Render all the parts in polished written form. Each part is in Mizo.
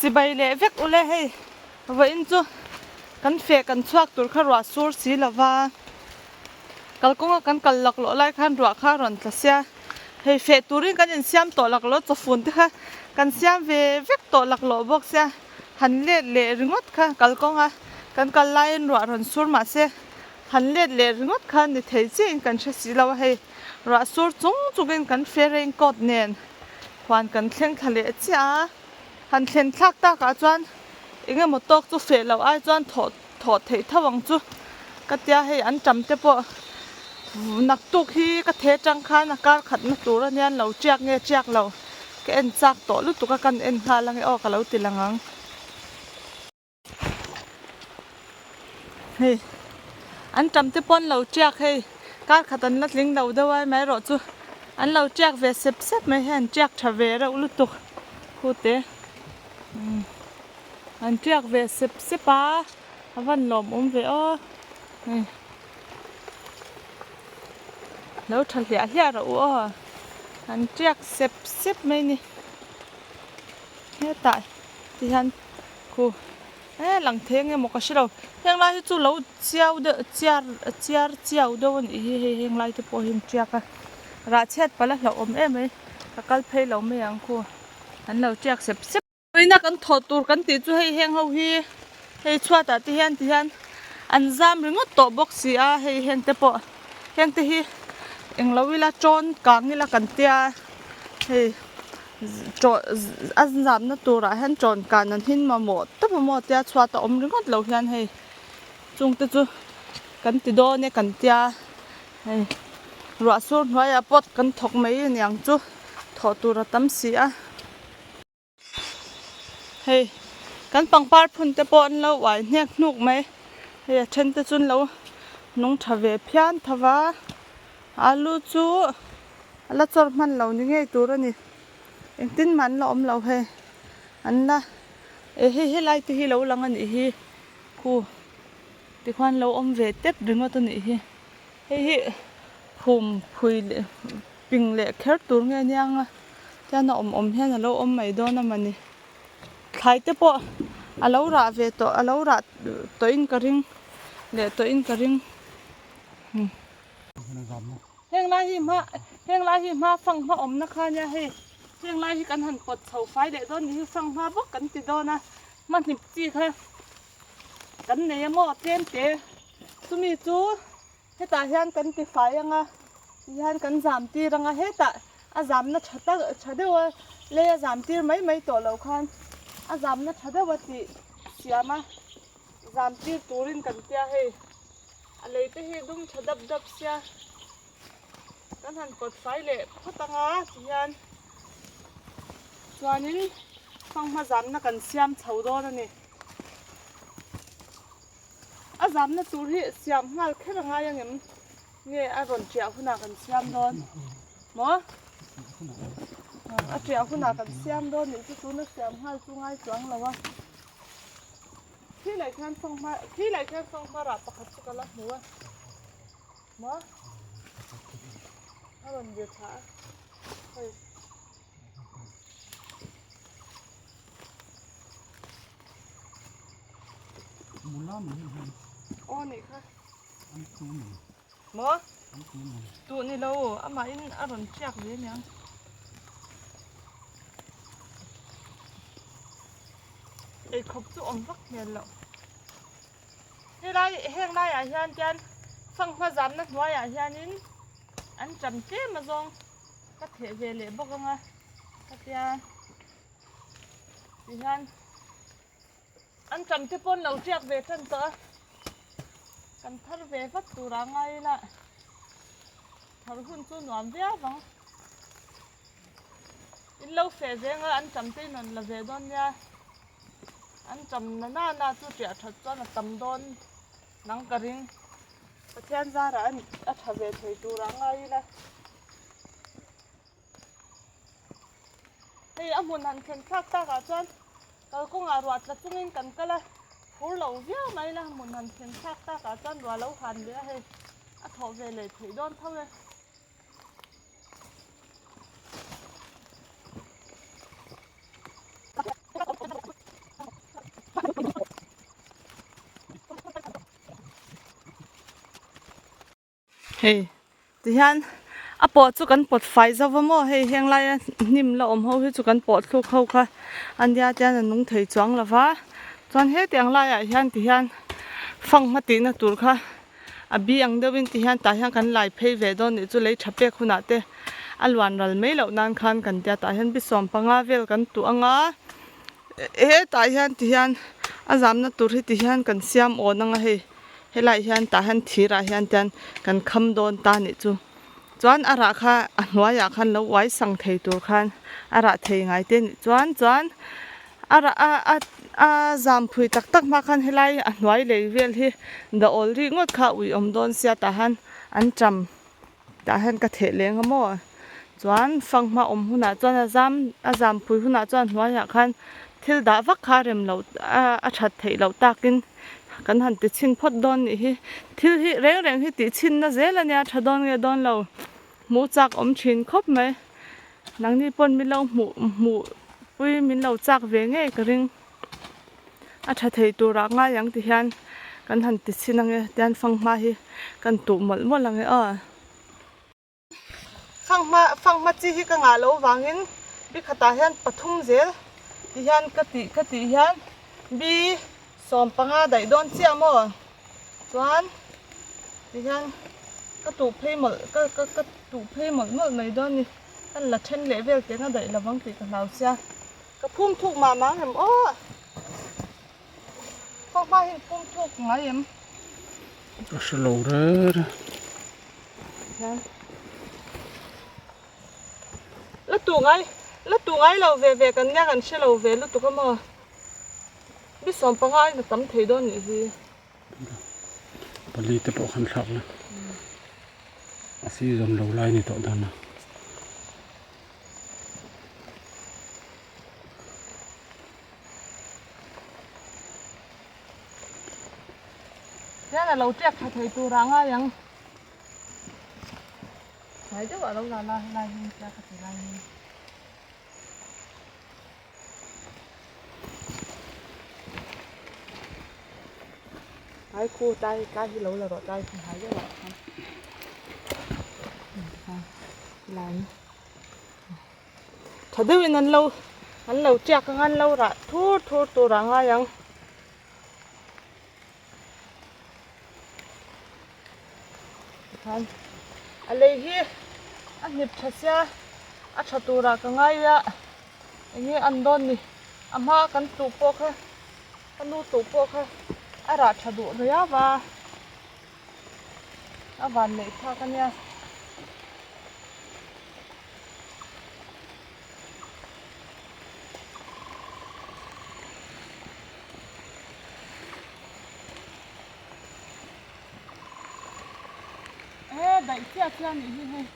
Chibai leh vek ule hei vawiin chu kan feh kan chhuak tur kha ruah sur si lova kalkawnga kan kal laklawh lai khan ruah kha a rawn tla sia hei feh turin kan insiam tawh laklawh chawfun te kha kan siam ve vek tawh laklawh bawk sia han let leh ringawt kha kalkawnga kan kal laiin ruah rawn sur mahse han let leh ringawt kha ni thei chiahin kan hre si lo a hei ruah sur chung chungin kan feh raincoat nen huan kan thleng thla leh chiah a. Han thlen thlak takah chuan eng emaw tawk chu feh loh ai chuan thawh thawh theih tho ang chu ka tia hei an tam te pawh naktuk hi ka the tang khan a kar khatna tur ania an lo tiak nge tiak lo ka en chak tawh lutuk a kan en nghal ange aw ka lo ti lang ang. Hei an tam te pawh an lo tiak hei kar khat an la tling lo deuh a amaherawh chu an lo tiak ve sep sep mai hei an tiak tha ve reuh lutuk khute umm an tiak ve sep sep a a van lawmawm ve aw hei lo tha hliah hliah rawh u aw an tiak sep sep mai a ni hetah tihian Khu he lang thei ang emaw ka hre lo heng lai hi chu lo chiau deuh chiar chiar chiau deuh a nih hi hei heng lai te pawh hi an tiak a rah chhiat palh a hlauhawm em mai ka kal phei lo mai ang khu an lo tiak sep sep. Vawiina kan thawh tur kan tih chu hei heng ho hi hei chhuatah te hian ti hian an zam ringawt tawh bawk si a hei heng te pawh heng te hi englo ila tawn kang ila kan tia hei. A zamna turah hian chawn kan an hin mamawh tawp a maw tia chhuat a awm ringawt lo hian hei chung te chu kan ti dawn e kan tia hei ruah sur hnuaiah pawt kan thawk mai a niang chu thawh tur a tam si a hei kan pangpar phun te pawh an lo uai hnek hnuk mai hei a then te chu an lo nung tha ve phian tho va alu chu. A la chawr hman lo ni ngei tur a ni. Engtin mah an la awm lo hei. An la e hei helai te hi lo lang a nih hi khu tikhuan lo awm ve tep ringawt a nih hi. Hei hi phum phui leh ping leh kher tur nge aniang a tian a awm awm hian a lo awm mai dawn a mawni. Thlai te pawh a lo rah ve tawh a lo rah tawhin ka ring leh tawhin ka ring. Heng lai hi hma heng lai hi hma fang hma awmna kha nia hei heng lai hi kan han pawt chho fai leh dawn ni hi fang hma bawk kan ti dawn a hma hnip chi kha kan nei a maw tlem te chumi chu hetah hian kan ti fai ang a tihian kan zam tir ang a hetah a zamna tha tak tha deuh a lei a zam tir mai mai tawh loh khan a zamna tha deuh a tih siam a zam tir turin kan tia hei. A lei te hi dum tha dap dap sia kan han pawt fai leh phawt ang a tihian chuanin fanghma zamna kan siam chho dawn a ni a zamna tur hi siam nghal kher a ngai ang em nge a rawn tiah hunah kan siam dawn maw a tiah hunah kan siam dawn nih chu tuna siam nghal chu ngai chuang lo a. Khi leh khian fanghma khi leh khian fanghma rah pakhat chu ka la hmu a maw a rawn vir thla a hei aw nih kha maw tuh ni lo amahin a rawn tiak ve aniang. Eikhawp chu awm vak hmel loh. Helai heng laiah hian tian fanghma zamna hnuaiah hianin an ṭam tlem a zawng ka theh ve leh bawk ang a ka tia tihian an ṭam te pawn lo ṭiak ve ṭan tawh a kan thar ve vat tur a ngai ila thar hun chu nuam viau ang. In lo feh veng a, an tam te in rawn la ve dawn nia. An tam na na na chu ṭiah ṭhat chuan a tam dawn nang ka ring. Pathian zarah a a ṭha ve thei tur ah ngai ila. Hei a hmun han thlen thlak tak ah chuan kalkawngah ruah tla chungin kan kal a, phur lo viau mai la hmun han thlen thlak tak ah chuan ruah lo han leh a hei a thawh ve leh theih dawn tho e. Hei tihian a pawh chu kan pawt fai zo va maw hei heng laia hnim la awm ho hi chu kan pawh thluk ho kha a nia tian a nung thei chuang lo va chuan hetiang laiah hian tihian fanghma tihna tur kha a bi ang deuhin tihian tah hian kan lai phei ve dawn nih chu lei tha pek hunah te a luan ral mai loh nan khan kan tia tah hian bi sawm panga vel kan tuh ang a hetah hian tihian a zamna tur hi tihian kan siam awn ang a hei. Helaiah hian tah hian thir ah hian tian kan kham dawn ta nih chu. Chuan a rah kha a hnuaiah khan lo uai sang thei tur khan a rah thei ngai te nih chuan chuan a rah a a a zam phui tak tak hma khan helai a hnuai lei vel hi dah awl rih ngawt kha ui awm dawn sia tah hian an ṭam tah hian ka theh leng a maw. Chuan fanghma awm hunah chuan a zam a zam phui hunah chuan hnuaiah khan thil dah vak kha a rem loh a a that theih loh takin. Kan han ti chhin phawt dawn nih hi. Thil hi reng reng hi tih chhin na zel a nia tha dawn nge dawn lo. Hmuh chak awm thin khawp mai. Nangni pawn min lo hmuh hmuh pui min lo chak ve ngei ka ring. A tha thei turah ngai ang ti hian kan han ti chhin ange tian fanghma hi kan tuh mawlh mawlh ange aw. Fanghma fanghma chi hi ka ngah loh vangin bi khatah hian pathum zel ti hian ka tih ka tih hian bi 15 daih dawn chiah maw chuan ti hian ka tuh phei mawlh ka ka ka tuh phei mawlh mawlh mai dawn a ni kan la then leh vel teng a daih lovang tih ka hlau sia ka phum thuk mah mah ang em aw fanghma hi in phum thuk ngai em. Ka hre lo reng reng. La tu ngai la tu ngai lo ve ve kan nia kan hre lo ve lutuk a maw mi 15 in a tam thei dawn nih hi. Pali te pawh khan thlak la a season lo lai ni tawh dawn a. Hian a lo tiak tha thei tur ah ngai ang. Hnai deuh ah lo la la helai hi tia ka ti lai hi. Hnai khu tlai tlai hi lo la rawh tlai khu hnai deuh ah khan. Lai tha deuhin an lo an lo tiak ang a an lo rah thur thur tur ah ngai ang. Tikhan a lei hi a hnip tha sia a tha turah ka ngai a enge an dawn ni a hma kan tuh pawh kha ka nu tuh pawh kha a rah tha duh riau a a van neih phak a nia. E daih chiah chiah anih hi hei.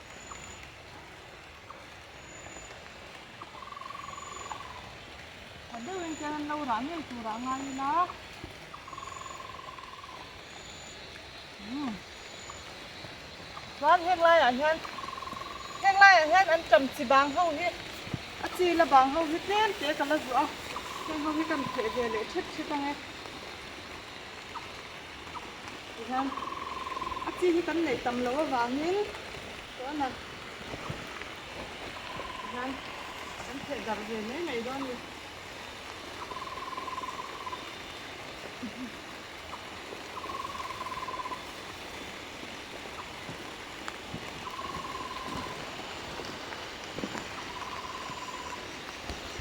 Tha deuhin chuan an lo rah ngei turah ngai ila. Chuan heng laiah hian heng laiah hian an ṭam chi bang ho hi a chi la bang ho hi tlem te ka la zuah a heng ho hi kan theh ve leh ṭhet ṭhet ang e tihian a chi hi kan neih tam loh avangin chuan a tihian kan theh darh ve mai mai dawn a ni.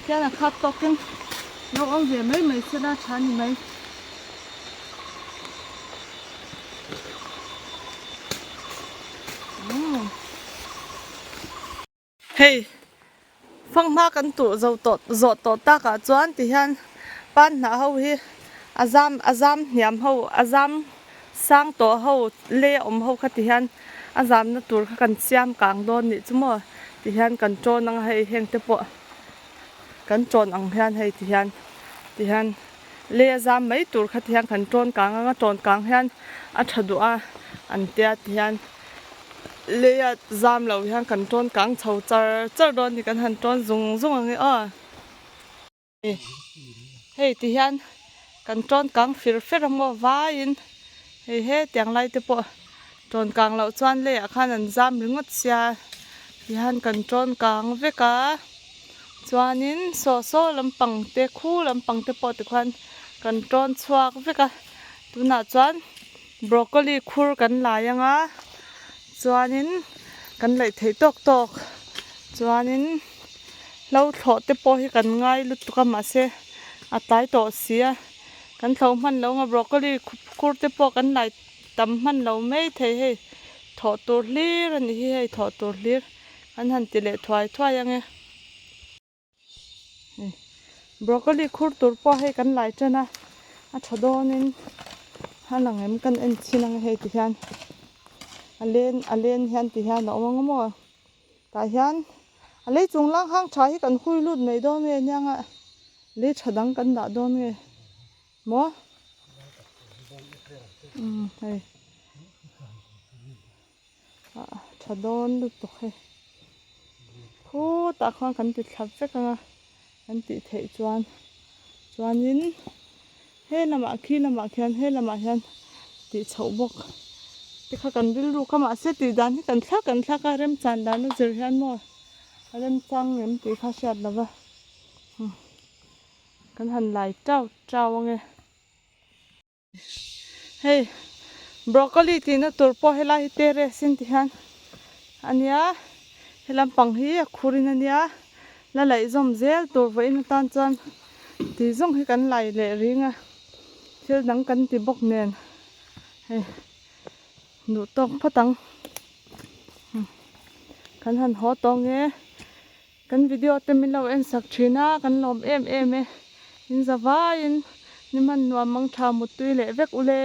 Khian a khat tawkin lo awm ve mai mai se la tha ni mai. Hei fanghma kan tuh zo tawh zawh tawh takah chuan tihian pan hnah ho hi a zam a zam hniam ho a zam sang tawh ho lei a awm ho kha tihian a zamna tur kha kan siam kang dawn nih chu maw tihian kan tawn ang a hei heng te pawh kan tawn ang hian hei tihian tihian lei a zam mai tur kha tihian kan tawn kang ang a tawn kang hian a tha duh a an tia tihian. Leia zam lo hian kan tawn kang chho char char dawn ni kan han tawn zung zung ang e aw. Hei ti hian kan tawn kang fir fer a maw vaiin hei hetiang lai te pawh Ṭawn kang loh chuan leiah khan an zam ringawt sia tihian kan ṭawn kang vek a chuanin saw saw lampang te khu lampang te pawh tikhuan kan ṭawn chhuak vek a tunah chuan broccoli khur kan lai ang a chuanin kan laih theih tawk tawk chuanin hlo thlawh te pawh hi kan ngai lutuk a mahse a tlai tawh si a kan thlo hman lo ang a broccoli khur te pawh kan lai tam hman lo mai thei hei thawh tur hlir a ni hi hei thawh tur hlir an han ti leh thuai thuai ang e hei broccoli khur tur pawh hei kan lai tan a a tha dawnin a lang em kan en chhin ang e hei ti hian a len a len hian ti hian a awm ang maw tah hian a lei chung lang hang tha hi kan hui lut mai dawn nge nia nga lei tha dang kan dah dawn nge. Maw? Umm hei ah tha dawn lutuk hei khutah khuan kan ti thla vek ang a kan tih theih chuan chuanin he lamah khi lamah khian he lamah hian tih chhoh bawk te kha kan rilru kha mahse tih dan hi kan thlak kan thlak a remchan dan a zir hian maw a remchang em tih kha hriat lo va. Kan han lai chau chau ange. Hei broccoli tihna tur pawh helai hi terrace in ti hian a nia he lampang hi a khur in a nia la laih zawm zel tur vawiin atan chuan tih zawng hi kan lai leh ring a thil dang kan ti bawk nen hei duh tawk phawt ang kan han haw tawh nge. Kan video te min lo en sak thin a, kan lawm em em e. In za vaiin ni hman nuam mang tha muttui leh vek ule.